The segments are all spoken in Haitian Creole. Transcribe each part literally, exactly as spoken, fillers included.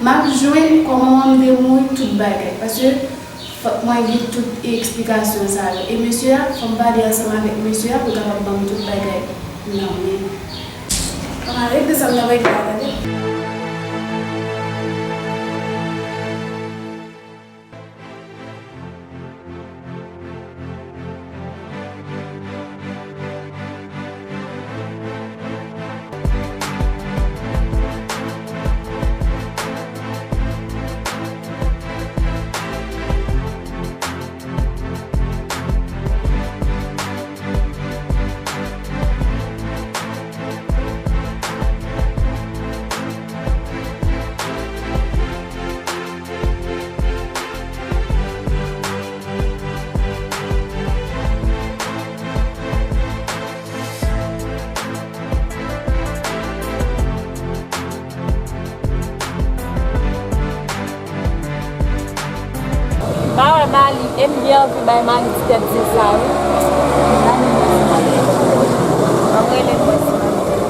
M ap jwenn kòman manman m te mouri, tout bagay. Paske fòk mwen gen tout eksplikasyon sa yo. E mesye a, fò m pale ansanm avèk mesye a pou l kapab ban m tout bagay nan men. Ann al regle sa m nan regle a, tande. M pa wè Mali, e m byen anvi bay Mali ti tèt zen sa wi. Ann rele m wè si m ap jwenn.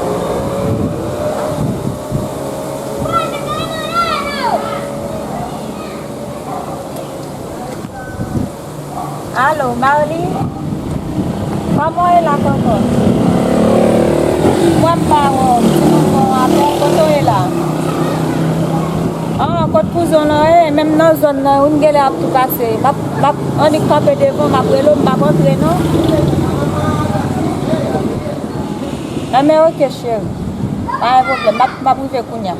Alo, Marly? Kòman w ye la, kòkò? Mwen m pa wè w, m di nou fè yon apèl, kote w ye la? An, kot kouzen w lan ye? Menm nan zòn nan, wi, m genlè ap tou pase. M ap, m ap annik kanpe devan, m ap rele w, m p ap antre non. Enben, oke, cheri. Pa gen pwoblèm, m ap, m ap rive kounya.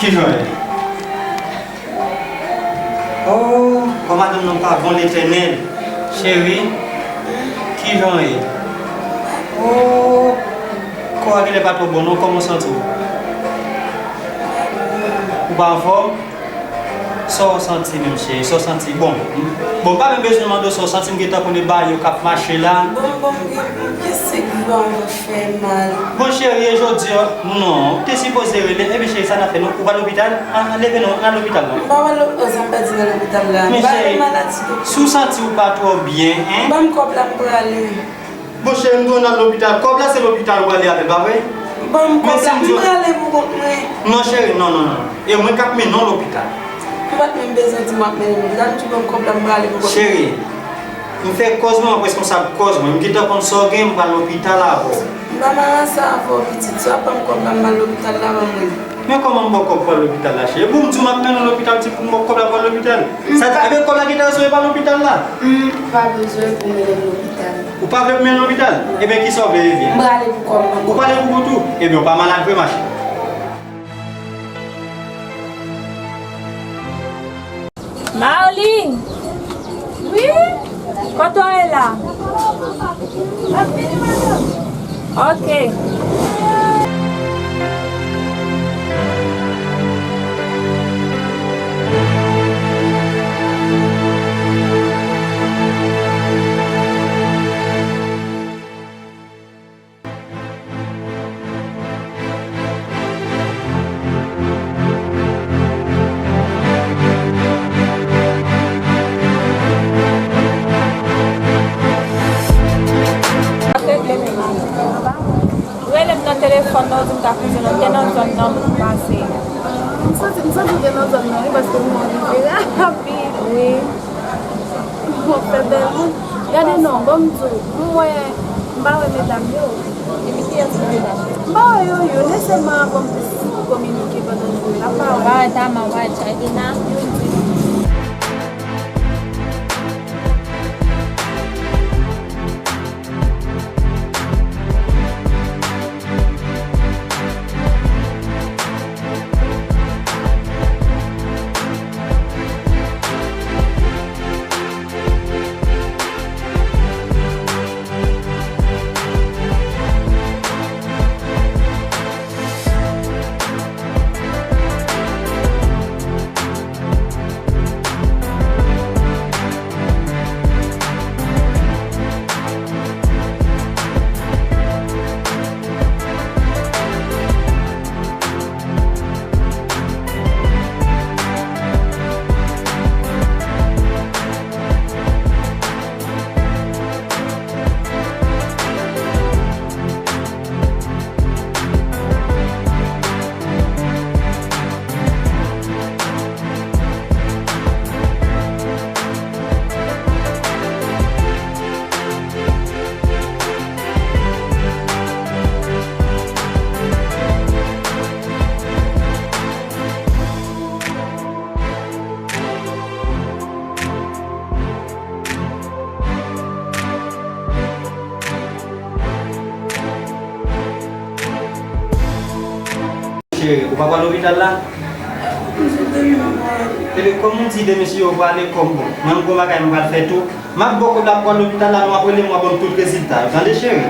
Kijan w ye? Oh, kò madanm nan pa bon, Letènèl. Cheri, kijan w ye? Oh, kò a genlè pa twò bon non, kòman w santi w? Ou pa anfòm? Sa w santi menm, cheri? Sa w santi? Bon, m, bon, m pa menm bezwen mande w sa w santi, m gentan konnen bagay yo k ap mache la. Bon, bon, m gen, m gen senk jou anvan fè mal. Bon, cheri, e jodi a, non, ou te sipoze rele. Ebyen, cheri, sa n ap fè, non? Ou pa lopital? An, an, leve non, ann al lopital, non? M pa pral lop-, oh, sa m pèdi nan lopital la. Men, cheri, maladi, doktè. Si w santi w pa twò byen, en? Ban m kòb la, m prale. Bon, cheri, m di w n al lopital. Kòb la, se lopital ou prale avè l, pa vre? Ban m kòb la, m prale pou kont mwen. Non, cheri, non, non, non. E mwen k ap mennen w lopital. M pa t menm bezwen di m w ap mennen m lopital, m di w ban m kòb la, m prale pou kont mwen. Cheri, m fè kòz mwen, m ap responsab kòz mwen. M gentan konn sa w gen, m pral lopital avè w. M pa mal ansanm avè w, pitit. Si w ap ban m kòb la, m al lopital la, ban mwen. Men kòman m ba w kòb pou al lopital la, cheri? Epi w m di w m ap mennen w lopital, w di pou m ba w kòb la pou al lopital. Sa di, ebyen kòb la gentan sove pa lopital la. M pa bezwen pou mennen m lopital. Ou pa vle pou mennen lopital? Ebyen kisa w vle, ebyen? M prale pou kò m. Ou prale pou kont ou? Ebyen w pa malad vre, machè. Marline! Wi? Kote w ye la? M ap vini, madanm. Ok. Ap regle menaj ou. Rele m nan telefòn nan, ou di m ta kouzin nan, te nan zòn nan pou m pase. M santi, m santi w te nan zòn nan, wi, paske m wè w rive rapid. Wi. Bon, fè bèl moun. Gade non, ban m di w, m wè, m pa wè medam yo. Epi kiyès ki medam yo? M pa wè yo, yo, nesèman avan m te kominike pandan m jwe la, m pa wè. M pa wè Tama, m pa wè Chaylina. Cheri, ou pa pral lopital la? Ebyen, kòm ou di demen si yo prale, kòm bon, mwen m gon bagay m pral fè tou. M ap bò kote l ap pran lopital la, nou ap rele m, w ap ban m tout rezilta yo. Tande, cheri?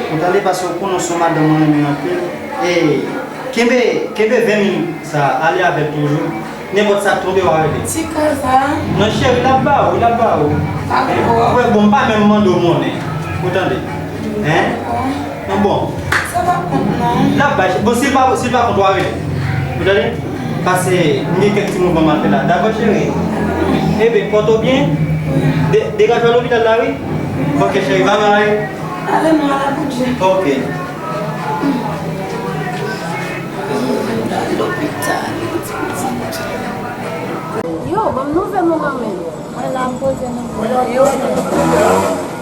Ou tande, paske ou konnen w se yon madanm mwen renmen anpil. E kenbe, kenbe ven mil sa, ale avè l toujou. Nenpòt sa k tonbe, w a rele. Ti kòb sa? Non, cheri, l ap ba ou, l ap ba ou. Dakò. Wè, bon, m pa menm mande w monnen. Ou tande? Hein? Dakò. Non, bon. Sa pa kont non. L ap bay, bon, si l pa, si l pa kont, w a rele. Ou tande? Pase, m gen kèk ti mouvman m ap fè la. Dakò, cheri? Ebyen, pòte w byen. De-, degaje w lopital la, wi. Ok, cheri, bye bye. Ale non, ala Bondye. Ok. Lopital. Yo, ban m nouvèl mwen kanmenm. Mwen la, m poze nan pye.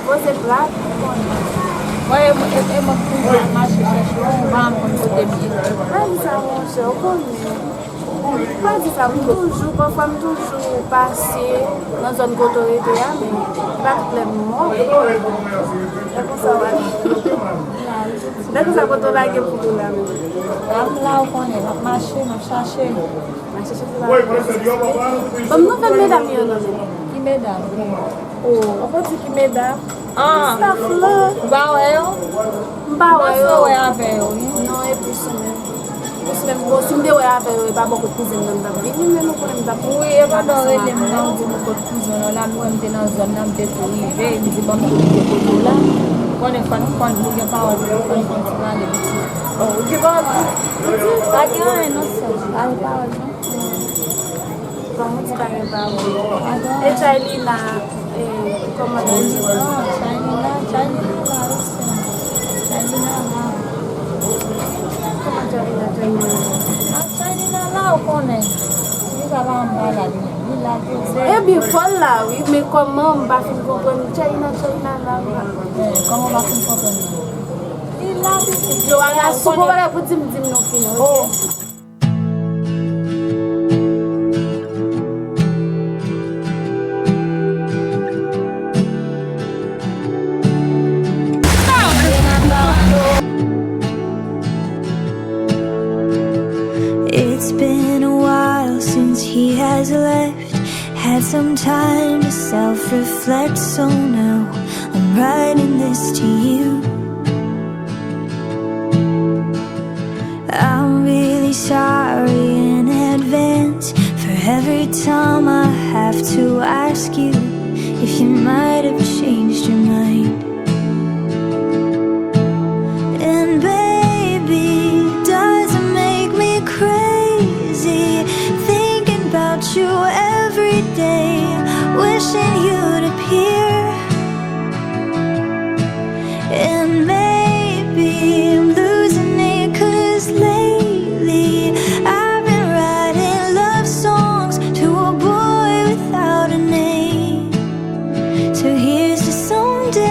Poze plat, ou konnen. Mwen, e, e, e mwen ki toujou ap mache chèche w, ou pa konn kote m ye. Pa di sa, monchè, ou konnen. Pa di sa, m toujou, pafwa m toujou pase nan zòn kote w rete a, men se pa tout lè m wè w. Se konsa w ale. Se konsa kote w lage pou nou la menm. La, m la, ou konnen, m ap mache, m ap chache. Mache chèche la. Ban m nouvèl medam yo non, men. Ki medam? Oh, ou pa di ki medam? Ah. Staff la. Ou pa wè yo? M pa wè yo. Panse w wè avè yo, wi. Non, e plis ou menm. Plis ou menm. Bon, si m te wè avè yo, e pa bò kot kouzin nan m t ap vini, men nou konnen m t ap. Wi, e pandan w rele m nan, ou di m kot kouzin w la, m wè m te nan zòn nan, m te tou rive, m di ban m tou rive kote w la. Ou konnen fò n, fò n, nou gen pawòl, fò n fè yon ti pale piti. Oh, ou gen pawòl piti? Pa gen anyen non, sè. Pa gen pawòl non. Kòman w di pa gen pawòl? E Chaylina, e, kòman l ye? Ah, Chaylina, Chaylina la, respè. Chaylina la. Kòman Chaylina, Chaylina la? Ah, Chaylina la, ou konnen. Li pa la anba la, li, li la toujou. Ebyen, fò l la, wi, men kòman m pa fin konprann Chaylina, Chaylina la, m pa. Eh, kòman w pa fin konprann li? Li la, pitit. Yo, ala, si w gon bagay pou di m, di m non fini, ok? Oh. It's been a while since he has left. Some time to self reflect, so now I'm writing this to you. I'm really sorry in advance for every time I have to ask you if you might have changed your mind. And baby, does it make me crazy thinking about you every day, wishing you'd appear? And maybe I'm losing it, 'cause lately I've been writing love songs to a boy without a name. So here's to someday.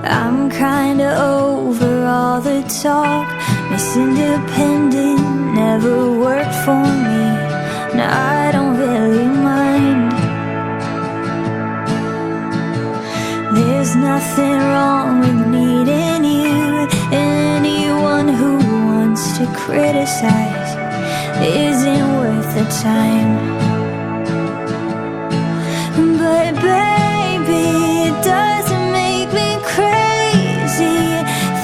I'm kinda over all the talk. Miss Independent never worked for me. Now I don't really mind. There's nothing wrong with needing you. Anyone who wants to criticize isn't worth the time. But baby, it doesn't make me crazy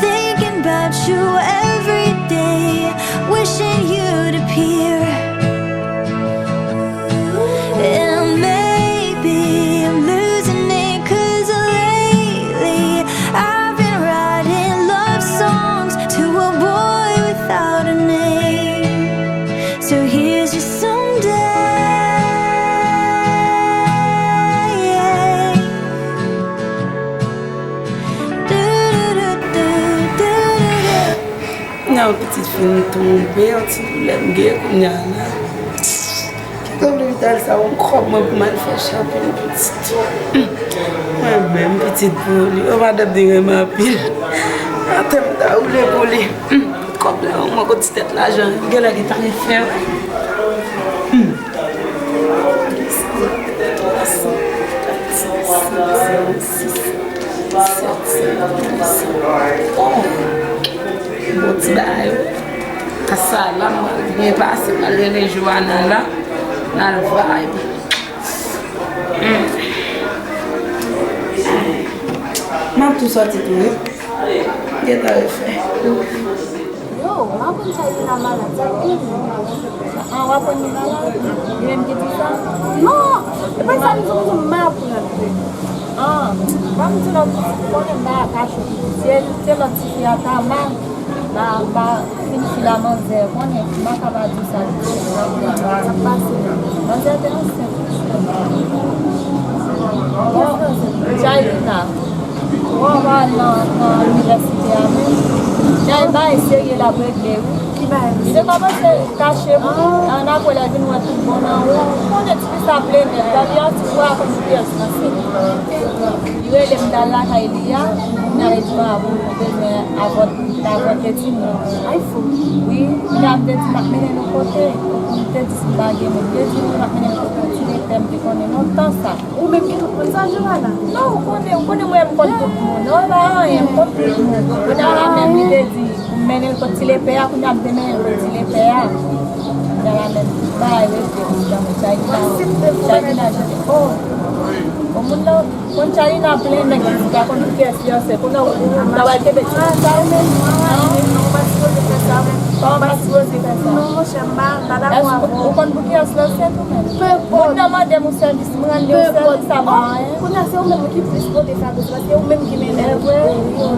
thinking about you every day, wishing you'd appear. And maybe I'm losing it, 'cause lately I've been writing love songs to a boy without a name. So here's to someday. Nan yon pitit fi m tonbe, yon ti doulè m gen kounye a la. Kite lopital sa, yon kòb mwen pou m al fè chapin pitit. Mwen menm pitit pou li. Yon madanm li renmen anpil. Atè m ta woule pou li. Tout kòb la, yon mwen kot ti tèt lajan. Genlè li ta refè. Oh. Bon ti bagay wi. Asa la m pral byen pase, m pral rele Joana la, n al vibe. Mm. M ap tou sòti tou wi. Gentan refè. Yo, m aprann sa Yuna malad, sa l gen. An, w aprann li malad? Li menm ki di sa? Non, e pa sa m di w, m aprann. An, ban m di lòt pitit, konnen m pa ka kache pitit. Se, se lòt tifi a, Tama. M pa, m pa fin fi la manzè, konnen, m pa ka pa di sa. Sa k pase? Manzè te ansent. Bon, Jailina. Wè w pa al nan, nan inivèsite a menm. Jay, bagay serye l ap regle wi. Ki bagay? Misye kòmanse kache moun, an apre lè l vin wè tout bon nan ou. Ou konnen ti fi sa plennyen, l pral yon ti bwa konn pyès nan se. Li rele m t al lakay li a, kounye a li di m a pou nou bezwen avòt, avòte timoun. Ay fou. Wi, kounye a m te di m ap mennen nou kote. M te di si m pa gen moun, m te di m ap mennen nou kote yon ti lepè m te konnen lontan sa. Ou menm ki konn sa, Joana? Non, ou konnen, ou konnen mwen, m konn tout moun. Non, e pa anyen, m konn tout moun. Kounye a la menm, li te di pou m mennen l kot ti lepè a, kounye a m te mennen l kot ti lepè a. Kounye a la menm, bagay rete, janm chay li pa, chay li pa jete. Oh, o moun nan, konn chay li nan plen nèg ki pa konn pou kiyès li ansent. Kounye a ou, ou ta pral kenbe ti moun sa ou menm? Non, ou pa sipoze fè sa, ou menm. Ou pa sipoze fè sa. Non, monchè, m pa, m pa dakò avè w. Ou konn pou kiyès li ansent ou menm? Moun nan mande m yon sèvis. M rann li yon sèvis, sa pa anyen. Kounye a se ou menm ki plis pote fado, se paske ou menm ki mennen l. Wi,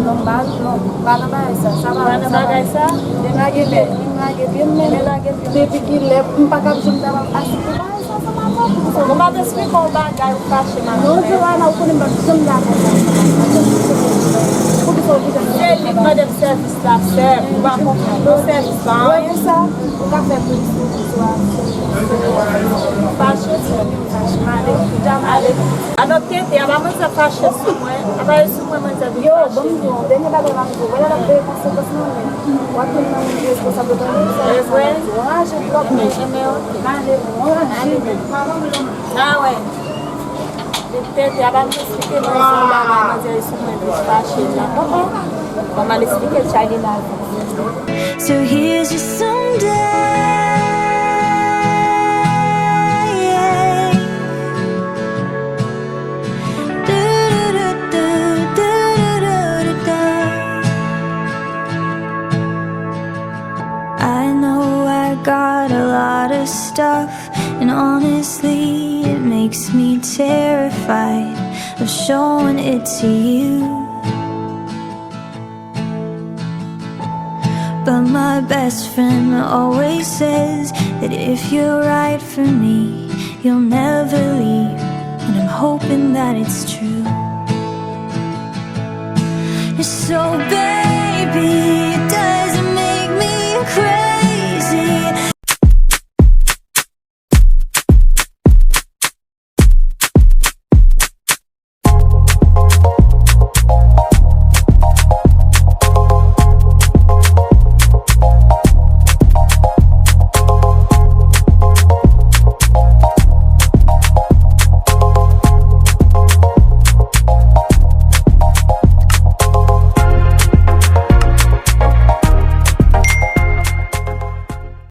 non, m pa, non, m pa nan bagay sa, sa pa, sa pa. Ou pa nan bagay sa? Depi kilè? M lage pye m, men lage pye m. Depi kilè? M pa ka janm ta ap asepte bagay sa, sa pa bon. Bon, m ap esplike w yon bagay, ou fache m avè m. Non, Joana, ou konnen m p ap janm dakò sa. Poukisa ou vin ap... Se li k mande m sèvis la, sè m, ou pa konprann. Non, sèvis pa anyen. Wè, pou sa, ou ka fè polis pou sou a. Fache, sè. Ale, ale. Anòt tete, apa manzè fache sou mwen? Apa e sou mwen manzè vin fache? Yo, bon, bon, dènye bagay m ap di w, wè lè l ap veye konsekans nan men w, w ap jwenn nan moun ki responsab yo tande sa. E vre? Raje twòp, men. Enben, ok. Raje, raje. A wè. Tete, a pa m te eksplike manzè yon bagay, manzè sou mwen vin fache la. Oh, oh. Ban m al eksplike Charlie lavi. So here's to someday. I know I got a lot of stuff, and honestly, it makes me terrified of showing it to you. But my best friend always says that if you're right for me, you'll never leave. And I'm hoping that it's true. So, baby,